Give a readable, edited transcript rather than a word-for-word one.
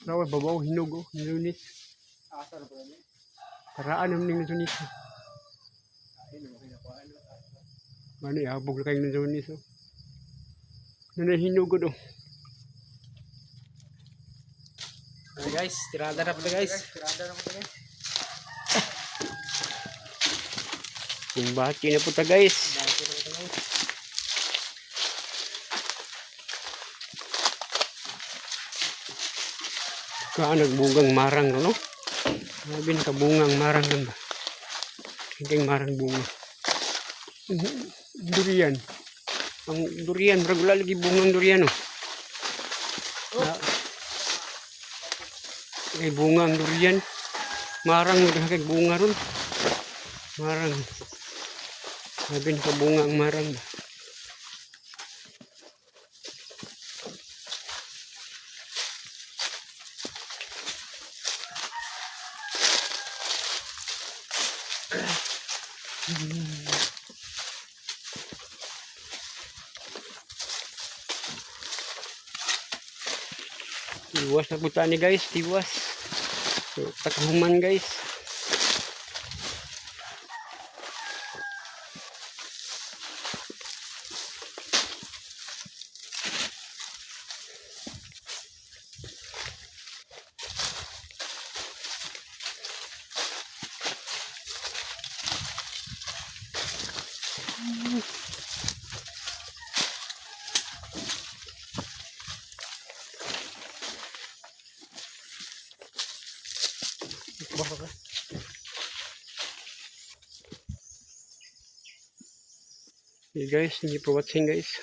Rawa babaw hinog oh, nilunis. Asa na po yun eh. Karaan naman ning lansones. Ay, hindi mo kinakuhaan. Mano ihabog na kayong lansones oh. Ano na hinog oh. Okay guys, tirada na po guys. Tirada na po guys. Kumbati na po ta, guys. Dati na po guys. Ka nagbungang marang no? Grabe, nakabungang marang lang ba? Hindi marang bunga. Durian. Ang durian, murag wala lagi bungang durian oh. Na, kay bunga ang durian. Marang mo kay bunga ron. Marang. Grabe, nakabunga ang marang ba? Tiwas na po ni guys, tiwas. So, takahuman, guys. Baka ka. Okay guys, thank you for watching, guys.